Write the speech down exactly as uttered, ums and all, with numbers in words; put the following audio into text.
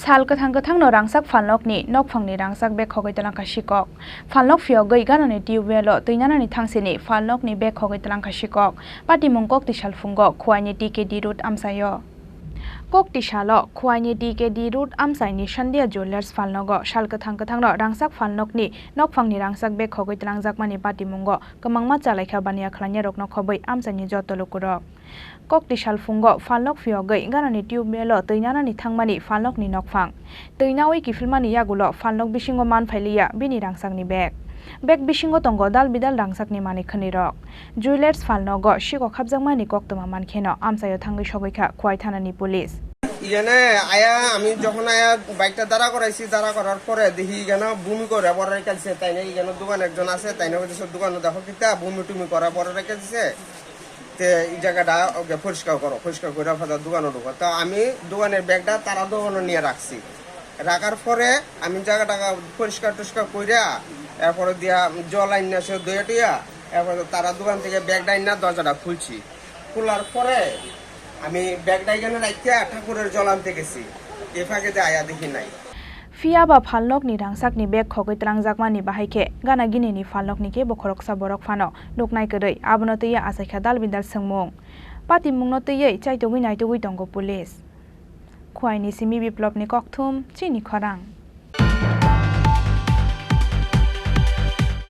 Sal kwthang kwthangno rangchak phalnokni nokphangni rangchak bag khogwi twlangkha sikok. Phalnok phiyogwi ganani tubewell-o twi nanani thangsini phalnokni bag khogwi twlangkha sikok. Patimung kok twi salphungo Khwaini T K D Road amchaio. Kok twi salo Khwaini T K D Road amchaini Sandhya Jewellers phalnogo sal kwthang kwthangno rangchak phalnokni nokphangni rangchak bag khogwi twlangjakmani patimungo kwmangma chalaikha baniya khlainai rokno khobwi amchaini joto lukurok. Kok twi salphungo phalnok phiyogwi ganani tubewell-o twi nanani thangmani phalnokni nokphang. Twi nawi kiphilmani yagulo phalnok bisingo man phailiya bini rangchakni bag. Bag bisingo tongo dal bidal rangchakni manwi khwnwi rok. Jewellers phalnogo sikok khapjakmani koktwma mankheno amchaio thangwi sogwi kha Khwai thanani police. এখানে আয়া আমি যখন আয়া বাইকটা দাঁড়া করাইছি, দাঁড়া করার পরে দেখি এখানে বমি করে পড়ে রেখে দিছে, তাই না? এখানে দোকান একজন আছে, তাই না? ওই যে সব দোকানে দেখো কিতা বমি টুমি করা পড়ে রেখে দিছে। তে এই জায়গাটা ওকে পরিষ্কার করো, পরিষ্কার করে ফাঁদা দোকানে ঢুকো। তো আমি দোকানের ব্যাগটা তারা দোকানে নিয়ে রাখছি। রাখার পরে আমি জায়গাটা পরিষ্কার টরিষ্কার কইরা, এরপরে দিয়া জল আইনা সে ধুয়ে টুয়া, এরপরে তারা দোকান থেকে ব্যাগটা আইনা দরজাটা খুলছি। খোলার পরে আমি ব্যাগটা এখানে রাখিয়া ঠাকুরের জল আনতে গেছি। এ ফাঁকে যে আয়া দেখি নাই। Phiya ba phalnokni rangchakni bag khogwi twlangjakmani bahai khe gana ginini phalnokni kebo khoroksa borok phano nuknai kwrwi, abono twiwi achaikha dal bidal swngmung. Patimungno twiwi chaitugwi naitugwi tongo police. Khwaini simi Biplopni kokthum, chini khorang.